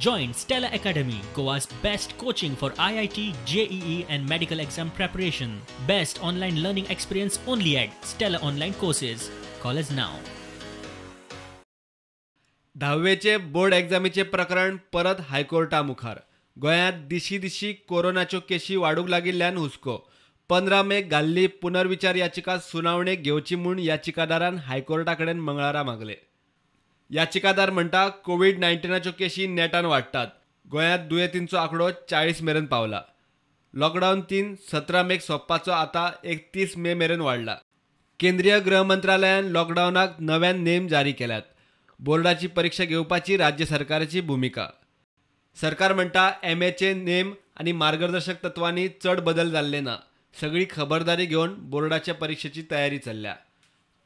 Join Stella Academy, Goa's best coaching for IIT, JEE and medical exam preparation. Best online learning experience only at Stella Online Courses. Call us now. धावेचे board एग्जामीचे प्रकरण परत हायकोर्टा मुखार. गोंयांत दिशी दिशी कोरोनाच्यो केशी वाडूंक लागिल्ल्यान हुस्को. 15 मेक घाल्ली पुनर्विचार याचिका सुनावणेक घेवची म्हूण याचिकादारान हायकोर्टा कडेन मंगळारा मागले. याचिकादार म्हणटा कोवीड-19च्यो केशी नेटान वाडटात. गोंयांत दुयेंतींचो आंकडो 40 मेरेन पावला. लॉकडावन 3 17 मेक सोंपपाचो आतां 31 मे मेरेन वाडला. केंद्रीय गृह मंत्रालयान लॉकडावनाक नव्यान नेम जारी केल्यात. बोर्डाची परीक्षा घेवपाची राज्य सरकाराची भुमिका. सरकार म्हणटा एमएचे नेम आनी मार्गदर्शक तत्वांनी चड बदल जाल्ले ना. सगळी खबरदारी घेवन बोर्डाच्या परीक्षेची तयारी चल्ल्या.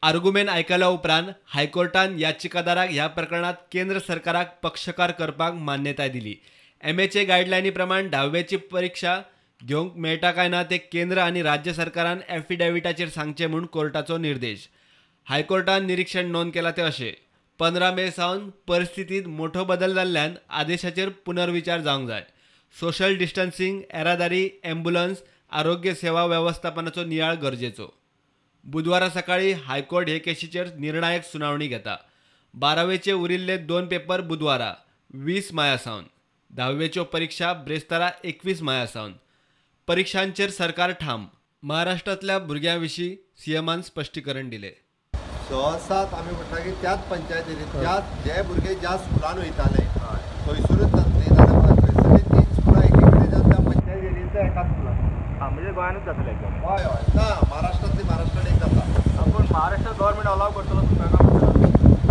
आर्गुमेंट आयकल्या उपरांत हायकोर्टान याचिकादाराक ह्या प्रकरणात केंद्र सरकाराक पक्षकार करपाक मान्यताय दिली. एमएचे गायडलायनी प्रमाण धावेची परीक्षा घेवंक मेळटा काय ना ते केंद्र आनी राज्य सरकारान एफिडेविटाचेर सांगचें म्हूण कोर्टाचो निर्देश. हायकोर्टान निरीक्षण नोंद केलां तें अशें: 15 मे सावन परिस्थितींत मोठो बदल जाल्ल्यान आदेशाचेर पुनर्विचार जावंक जाय. सोशल डिस्टन्सिंग, येरादारी, ॲम्ब्युलन्स, आरोग्य सेवा वेवस्थापनाचो नियाळ गरजेचो. बुधवारा सकाळी हायकोर्ट हे केशीचेर निर्णायक सुनावणी घेता. 12वेचे उरिल्ले 2 पेपर बुधवारा 20 माया सावन, 10वेच्यो परीक्षा ब्रेस्तारा 21 माया सावन. परीक्षांचेर सरकार ठाम. महाराष्ट्रांतल्या भुरग्यां विशीं सीएमान स्पश्टीकरण दिले. 6-7 आमी म्हणटा की त्याच पंचायतींनी त्याच जे भुरगे ज्या स्कुलान वयताले थंयसरूच जातले जाल्यार थंयसरली 3 स्कुलां एकी कडेन जाता, त्या पंचायत एरियेंतल्या एका स्कुलान. म्हणजे गोंयानूच जातले एक्झाम? हय हय, ना महाराष्ट्रांतली महाराष्ट्रान एक जाता. पूण महाराष्ट्र गव्हर्मेंट अलाव करतलो तुमकां?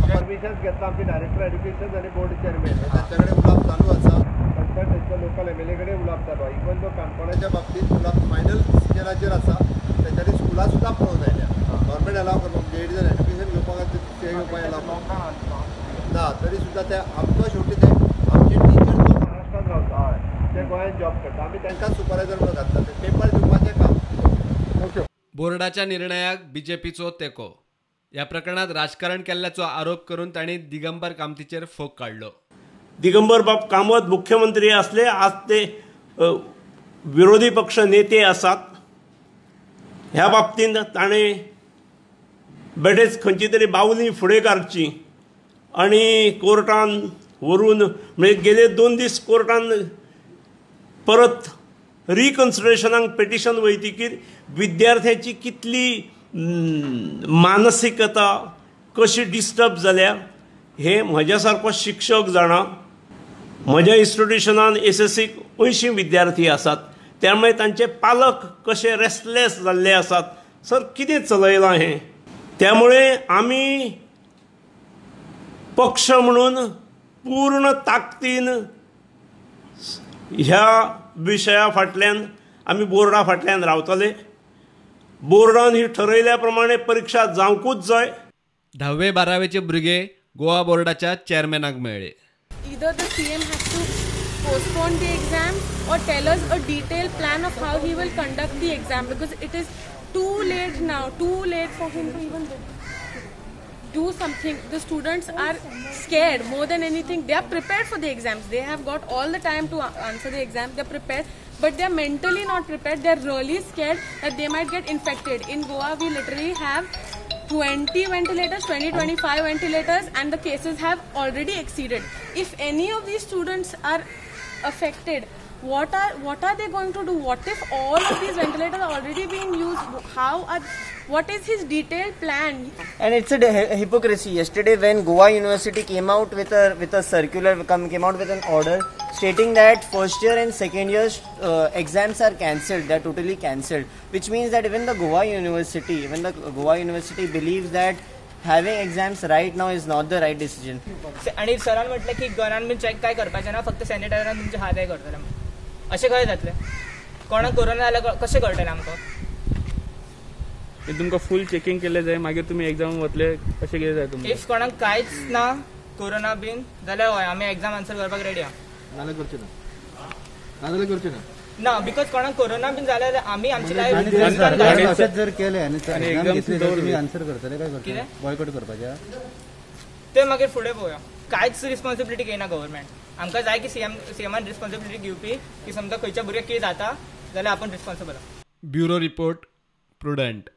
परमिशन्स घेतला आमचे डायरेक्टर एज्युकेशन आनी बोर्ड चेअरमॅन तांच्या कडेन उलोवप चालू आसा. कन्सर्न तांच्या लोकल एमएलए कडेन उलोवप चालू आसा. इवन दो काणकोणाच्या बाबतींत उलोवप फायनल डिसिजनाचेर आसा. तेंच्यांनी स्कुलां सुद्दां पळोवन आयल्या. गव्हर्मेंट अलाव करपाक म्हणजे it is education घेवपाक ते घेवपाक अलाव ना तरी सुद्दां ते आमकां शेवटी ते आमचे टिचर जो महाराष्ट्रांत रावता ते गोंयांत जॉब करता, आमी तांकां सुपरवायजर म्हणून घातला ते पेपर दिवपाचें काम. बोर्डाच्या निर्णयाक बीजेपीचो तेंको. ह्या प्रकरणात राजकारण केल्ल्याचो आरोप करून तांणी दिगंबर कामतीचेर फोग काडलो. दिगंबर बाब कामत मुख्यमंत्री असले, आज ते विरोधी पक्ष नेते आसात. ह्या बाबतींत ताणें बेठेच खंयची तरी बावली फुडें काडची आनी कोर्टान व्हरून, म्हणजे गेले 2 दीस कोर्टान परत रिकन्सिडरेशनाक पिटिशन वयतकीर विद्यार्थ्याची कितली मानसिकता कशी डिस्टर्ब जाल्या हे म्हज्या सारको शिक्षक जाणा. म्हज्या इन्स्टिट्युशनान एसएससीक 80 विद्यार्थी आसात, त्यामुळे तांचे पालक कशे रेस्टलेस जाल्ले आसात. सर कितें चलयलां हें? त्यामुळे आमी पक्ष म्हणून पूर्ण ताकदीन ह्या विशया फाटल्यान आमी बोर्डा फाटल्यान रावतले. बोर्डान ही ठरयल्या प्रमाणे परीक्षा जावंकूच जाय. 10वे 12वेचे भुरगे गोवा बोर्डाच्या चेअरमॅनाक मेळ्ळे. Either the CM has to postpone the exam or tell us a detailed plan of how he will conduct the exam, because it is too late now, too late for him to even do something. The students are scared more than anything. They are prepared for the exams. They have got all the time to answer the exam. They are prepared, but they are mentally not prepared. They are really scared that they might get infected. In Goa, we literally have 20 ventilators, 20-25 ventilators, and the cases have already exceeded. If any of these students are affected, what are they going to do? What if all of these ventilators are already being used? What is his detailed plan? And it's a hypocrisy. Yesterday, when Goa University came out with a circular, came out with an order stating that first year and second year exams are cancelled, they are totally cancelled, which means that even the Goa University believes that having exams right now is not the right decision. आणि सरान म्हटलं की गनान बीन check काय करपाचें ना, फक्त सॅनिटायझरान तुमचे हात हे करतले. अशें कशें जातलें? कोणाक कोरोना जाल्यार कशें कळटलें आमकां? तुमकां फूल चेकिंग केल्लें जाय, मागीर तुमी एग्जाम वतले अशें कितें जाय तुमकां? If कोणाक कांयच ना कोरोना बीन जाल्यार हय आमी एग्जाम आन्सर करपाक रेडी आहा. नाल्यार करचें ना, नाजाल्यार करचें ना. ना, because कोणाक कोरोना बीन जाल्यार आमी आमची लायफ जर केलें आनी तुमी आन्सर करतले काय करतले? बॉयकॉट करपाचें ते मागीर फुडें पळोवया. कांयच रिस्पॉन्सिबिलिटी घेयना गव्हर्मेंट. आमकां जाय की सीएमान रिस्पॉन्सिबिलिटी घेवपी की समजा खंयच्या भुरग्याक कितें जाता जाल्यार आपूण रिस्पॉन्सिबल. Bureau report, Prudent.